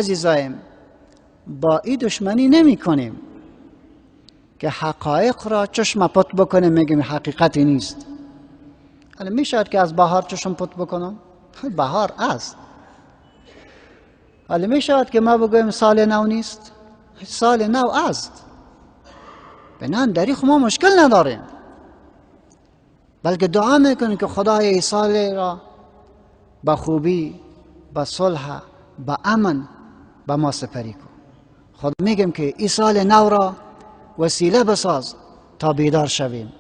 عزیزایم با این دشمنی نمی کنیم که حقایق را چشم پت بکنیم، میگیم حقیقتی نیست. حالا میشود که از بهار چشم پت بکنم؟ بهار است. حالا میشود که ما بگوییم سال نو نیست؟ سال نو است. بنان در ما مشکل نداریم، بلکه دعا میکنیم که خدای ای سال را به خوبی، به صلح، به امن به ما سپری کن. خدا میگیم که ای سال نو را وسیله بساز تا بیدار شویم،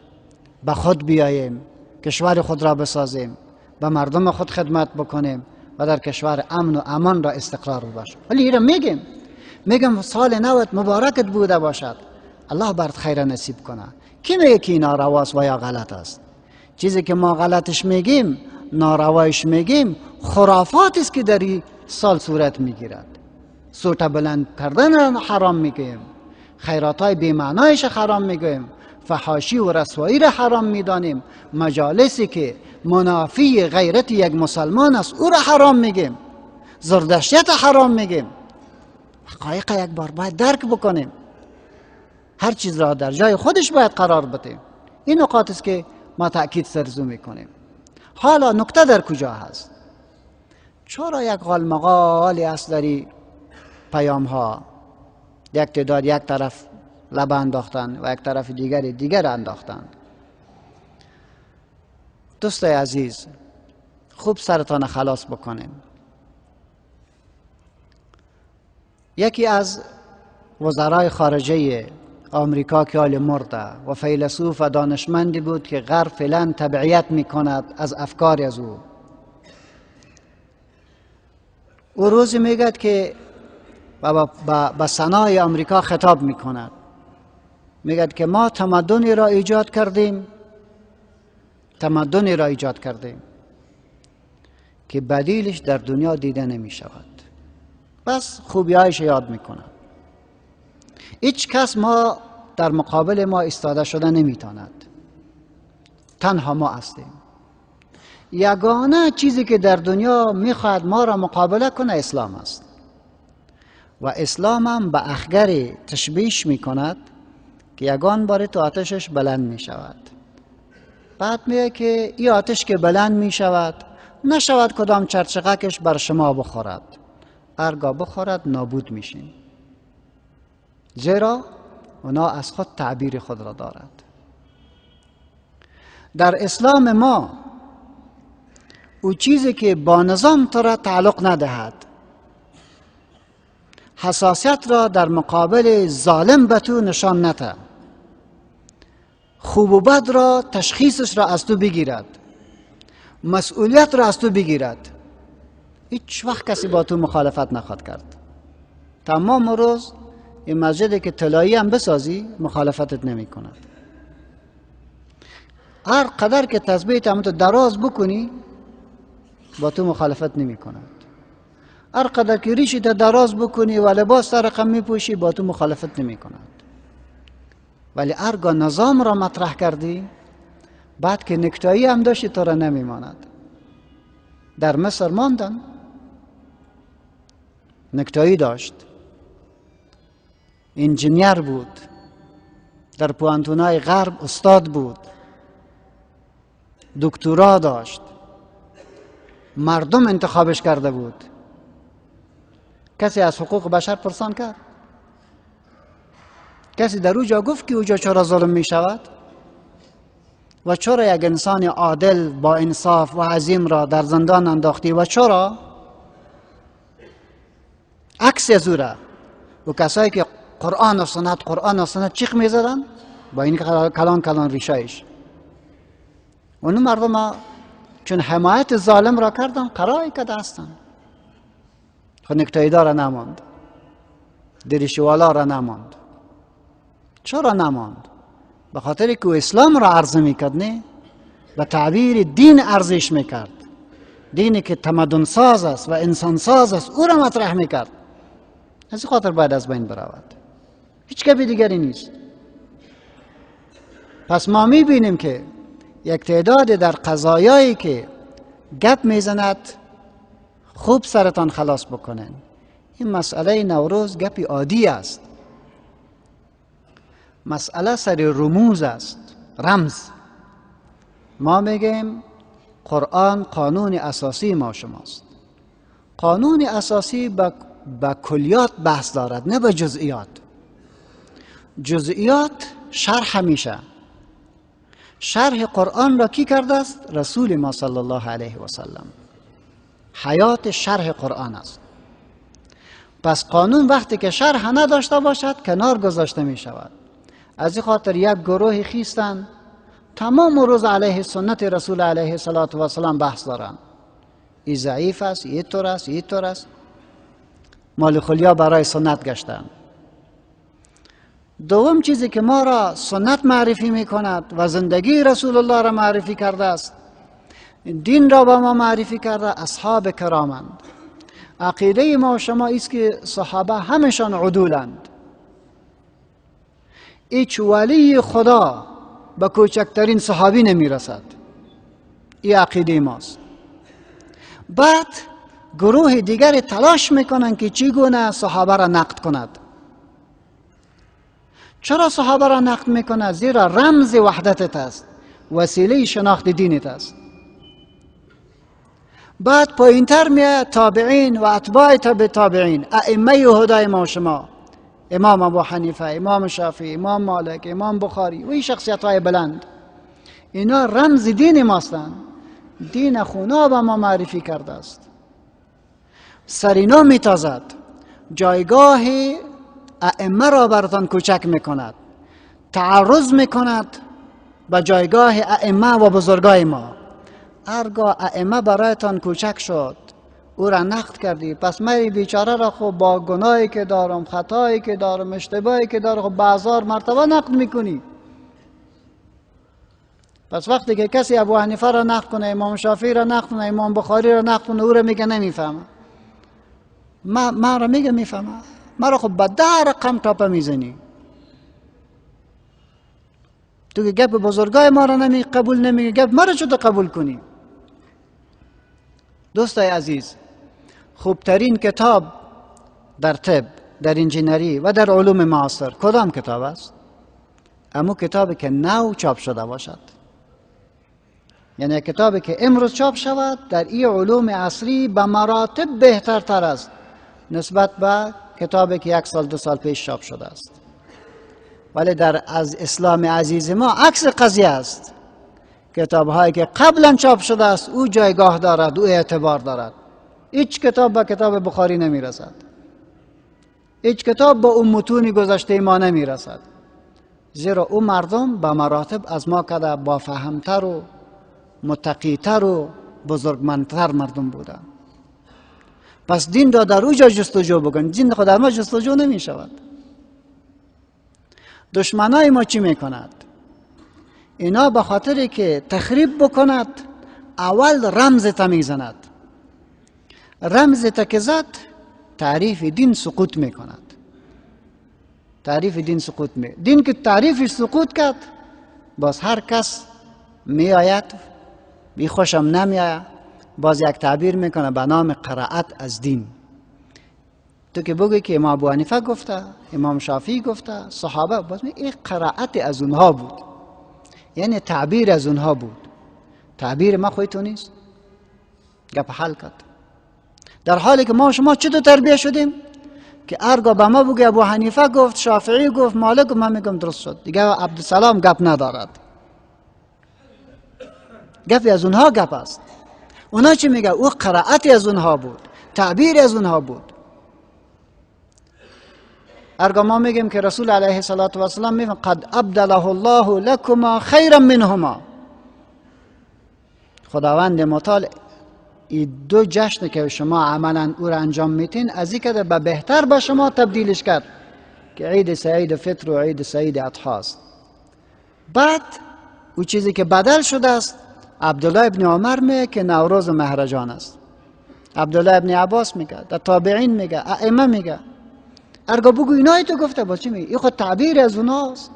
به خود بیاییم، کشور خود را بسازیم، به مردم خود خدمت بکنیم و در کشور امن و امان را استقرار باشیم. ولی ایرا میگم سال نوت مبارکت بوده باشد، الله برات خیر نصیب کنه. کی میگه که نارواست و یا غلط است؟ چیزی که ما غلطش میگیم، ناروایش میگیم، خرافات است که در این سال صورت میگیرد. صوت بلند کردن حرام میگیم، خیرات های بی‌معنایش حرام میگیم، فحاشی و رسوایی را حرام میدانیم، مجالسی که منافی غیرت یک مسلمان است او را حرام میگیم، زردشتیت حرام میگیم. حقایق یک بار باید درک بکنیم، هر چیز را در جای خودش باید قرار بدیم. این نقاط است که ما تأکید سرزو میکنیم. حالا نکته در کجا هست؟ چرا یک غالمغالی است در این پیام ها؟ یک تعداد یک طرف لبه انداختن و یک طرف دیگری دیگر انداختن. دوستای عزیز، خوب سرتان خلاص بکنیم. یکی از وزرای خارجه آمریکا که حال مرده و فیلسوف و دانشمندی بود که غرب فعلا تبعیت میکند از افکار از او، او روزی میگد که به سنای آمریکا خطاب میکند، میگد که ما تمدنی را ایجاد کردیم، تمدنی را ایجاد کردیم که بدیلش در دنیا دیده نمی شود. بس خوبیایش یاد میکند. هیچ کس ما در مقابل ما ایستاده شده نمیتاند، تنها ما هستیم. یگانه چیزی که در دنیا میخواهد ما را مقابله کنه اسلام است و اسلام هم به اخگر تشبیش میکند که یگان بار تو آتشش بلند میشود. بعد میگه که این آتش که بلند میشود نشود کدام چرچقکش بر شما بخورد، ارگاه بخورد نابود میشین، زیرا اونا از خود تعبیر خود را دارد. در اسلام ما او چیزی که با نظام تو را تعلق ندهد، حساسیت را در مقابل ظالم به تو نشان نده، خوب و بد را تشخیصش را از تو بگیرد، مسئولیت را از تو بگیرد، هیچ وقت کسی با تو مخالفت نخواهد کرد. تمام روز این مسجدی که طلایی هم بسازی مخالفتت نمی کند. هر قدر که تسبیح هم تو دراز بکنی با تو مخالفت نمی کند. هر قدر که ریشی تا دراز بکنی و لباس رقم می پوشی با تو مخالفت نمی کند. ولی هرگاه نظام را مطرح کردی، بعد که نکتایی هم داشتی تو را نمی ماند. در مصر ماندن، نکتایی داشت، انجینیر بود، در پوانتونای غرب استاد بود، دکترا داشت، مردم انتخابش کرده بود. کسی از حقوق بشر پرسان کرد؟ کسی در اوجا گفت که اوجا چرا ظلم می شود و چرا یک انسان عادل با انصاف و عظیم را در زندان انداختی و چرا عکس از او را و کسایی که قرآن و سنت قرآن و سنت چیخ می زدن با این کلان کلان ریشایش، اونو مردم چون حمایت ظالم را کردن قرای کده هستن. خود نکتاییدار را نماند، دریشوالا را نماند. چرا نماند؟ به خاطر که اسلام را عرضه میکرد، نه به تعبیر دین ارزش میکرد، دینی که تمدن ساز است و انسان ساز است او را مطرح میکرد. از این خاطر باید از بین برود، هیچ کسی دیگری نیست. پس ما میبینیم که یک تعداد در قضایایی که گپ میزند خوب سرتان خلاص بکنن. این مسئله نوروز گپی عادی است. مسئله سر رموز است، رمز. ما میگیم قرآن قانون اساسی ما شماست. قانون اساسی به کلیات بحث دارد، نه به جزئیات. جزئیات شرح میشه. شرح قرآن را کی کرده است؟ رسول ما صلی الله علیه و سلم. حیات شرح قرآن است. پس قانون وقتی که شرح نداشته باشد کنار گذاشته می شود. از این خاطر یک گروه خیستند تمام روز علیه سنت رسول علیه الصلاة و السلام بحث دارند. ای ضعیف است، ای طور است، ای طور است. مال خلیا برای سنت گشتند. دوم چیزی که ما را سنت معرفی می کند و زندگی رسول الله را معرفی کرده است، دین را به ما معرفی کرده، اصحاب کرامند. عقیده ما و شما است که صحابه همشان عدولند. هیچ ولی خدا به کوچکترین صحابی نمی رسد. این عقیده ماست. بعد گروه دیگر تلاش میکنند که چگونه صحابه را نقد کند. چرا صحابه را نقد میکند؟ زیرا رمز وحدتت است، وسیله شناخت دینت است. بعد پایینتر میاد تابعین و اتباع تابع تابعین، ائمه هدای ما و شما، امام ابو حنیفه، امام شافعی، امام مالک، امام بخاری و این شخصیت های بلند، اینا رمز دین ماستند. دین خونا به ما معرفی کرده است. سرینا میتازد، جایگاه ائمه را براتان کوچک میکند، تعرض میکند به جایگاه ائمه و بزرگای ما. هرگاه ائمه برایتان کوچک شد، او را نقد کردی، پس من بیچاره را خب با گناهی که دارم، خطایی که دارم، اشتباهی که دارم، خب به هزار مرتبه نقد میکنی. پس وقتی که کسی ابو حنیفه را نقد کنه، امام شافعی را نقد کنه، امام بخاری را نقد کنه، او را میگه نمیفهمه. من را میگه میفهمه. مرا خب به 10 رقم تاپه میزنی. تو که گپ بزرگای ما را نمی قبول نمی، گپ مرا چطور قبول کنی؟ دوستای عزیز، خوبترین کتاب در طب، در انجینری و در علوم معاصر کدام کتاب است؟ امو کتابی که نو چاپ شده باشد. یعنی کتابی که امروز چاپ شود در این علوم عصری به مراتب بهترتر است نسبت به کتابی که 1 سال 2 سال پیش چاپ شده است. ولی در از اسلام عزیز ما عکس قضیه است. کتاب هایی که قبلا چاپ شده است او جایگاه دارد، او اعتبار دارد. هیچ کتاب به کتاب بخاری نمی رسد. هیچ کتاب به اون متون گذشته ما نمی رسد. زیرا او مردم به مراتب از ما کده با فهمتر و متقیتر و بزرگمندتر مردم بودند. پس دین را در اوجا جستجو بکن. دین خود در ما جستجو نمی شود. دشمنای ما چی میکند؟ اینا به خاطر که تخریب بکند اول رمز تا میزند. رمز تا که زد تعریف دین سقوط میکند. تعریف دین سقوط می دین که تعریفش سقوط کرد، باز هر کس می آید بی خوشم نمی آید، باز یک تعبیر میکنه به نام قرائت از دین. تو که بگوی که امام ابو حنیفه گفته، امام شافعی گفته، صحابه، باز می این قرائت از اونها بود، یعنی تعبیر از اونها بود. تعبیر ما خودتون تو نیست. گپ حل کرد. در حالی که ما شما چطور تربیه شدیم که ارگاه به ما بگه ابو حنیفه گفت، شافعی گفت، مالک گفت، من میگم درست شد دیگه، عبدالسلام گپ ندارد. گپی از اونها گپ است. اونا چی میگه؟ او قرائتی از اونها بود، تعبیر از اونها بود. ارگاه ما میگیم که رسول علیه الصلاة والسلام میگه قد ابدله الله لکما خیرا منهما. خداوند متعال این دو جشن که شما عملا او را انجام میتین از این که به بهتر به شما تبدیلش کرد که عید سعید فطر و عید سعید اضحی است. بعد او چیزی که بدل شده است، عبدالله ابن عمر میگه که نوروز و مهرجان است. عبدالله ابن عباس میگه، در تابعین میگه، ائمه میگه. ارگاه بگو اینایی تو گفته با چی میگه؟ این خود تعبیر از اونهاست،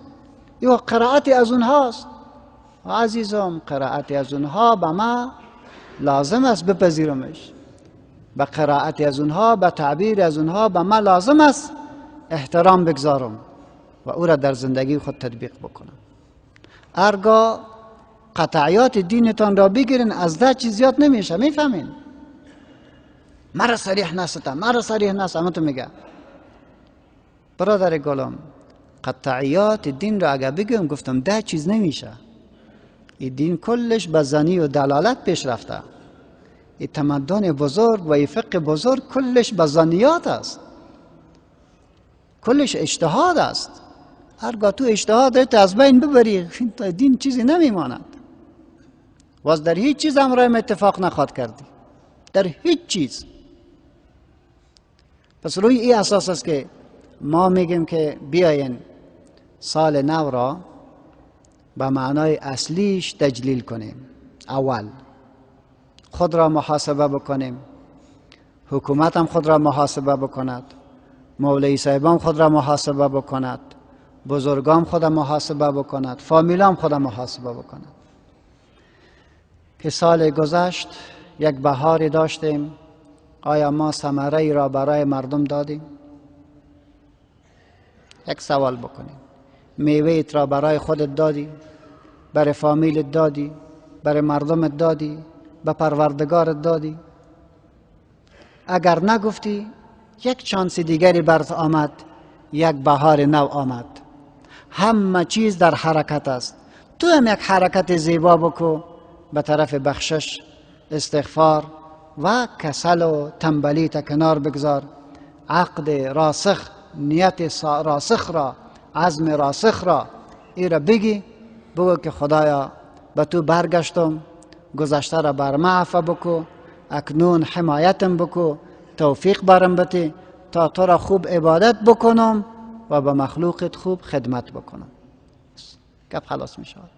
این قرائت از اونهاست. عزیزم قرائت از اونها به ما لازم است بپذیرمش. به قرائت از اونها، به تعبیر از اونها به من لازم است احترام بگذارم و او را در زندگی خود تطبیق بکنم. ارگاه قطعیات دینتان را بگیرین، از 10 چیز زیاد نمیشه. میفهمین؟ مرا صریح نستم، مرا صریح نستم. تو میگه برادر گلم، قطعیات دین را اگر بگم، گفتم 10 چیز نمیشه. این دین کلش به زنی و دلالت پیش رفته. این تمدن بزرگ و این فقه بزرگ کلش به ظنیات است، کلش اجتهاد است. هرگاه تو اجتهاد از بین ببری، دین چیزی نمیماند. واز در هیچ چیز همراه اتفاق نخواد کردی، در هیچ چیز. پس روی این اساس است که ما میگیم که بیاین سال نو را به معنای اصلیش تجلیل کنیم. اول خود را محاسبه بکنیم، حکومت هم خود را محاسبه بکند، مولوی صاحبان خود را محاسبه بکند، بزرگام خود را محاسبه بکند، فامیلام خود را محاسبه بکند. که سال گذشت یک بهاری داشتیم، آیا ما ثمره ای را برای مردم دادیم؟ یک سوال بکنیم، میوه را برای خودت دادی، برای فامیلت دادی، برای مردمت دادی، به پروردگارت دادی؟ اگر نگفتی، یک چانس دیگری برات آمد، یک بهار نو آمد. همه چیز در حرکت است. تو هم یک حرکت زیبا بکو به طرف بخشش، استغفار و کسل و تنبلی تا کنار بگذار. عقد راسخ، نیت راسخ را، عزم راسخ را ای را بگی، بگو که خدایا به تو برگشتم، گذشته را بر ما عفو بکو، اکنون حمایتم بکو، توفیق برم بتی تا تو را خوب عبادت بکنم و به مخلوقت خوب خدمت بکنم. گپ خلاص می شود.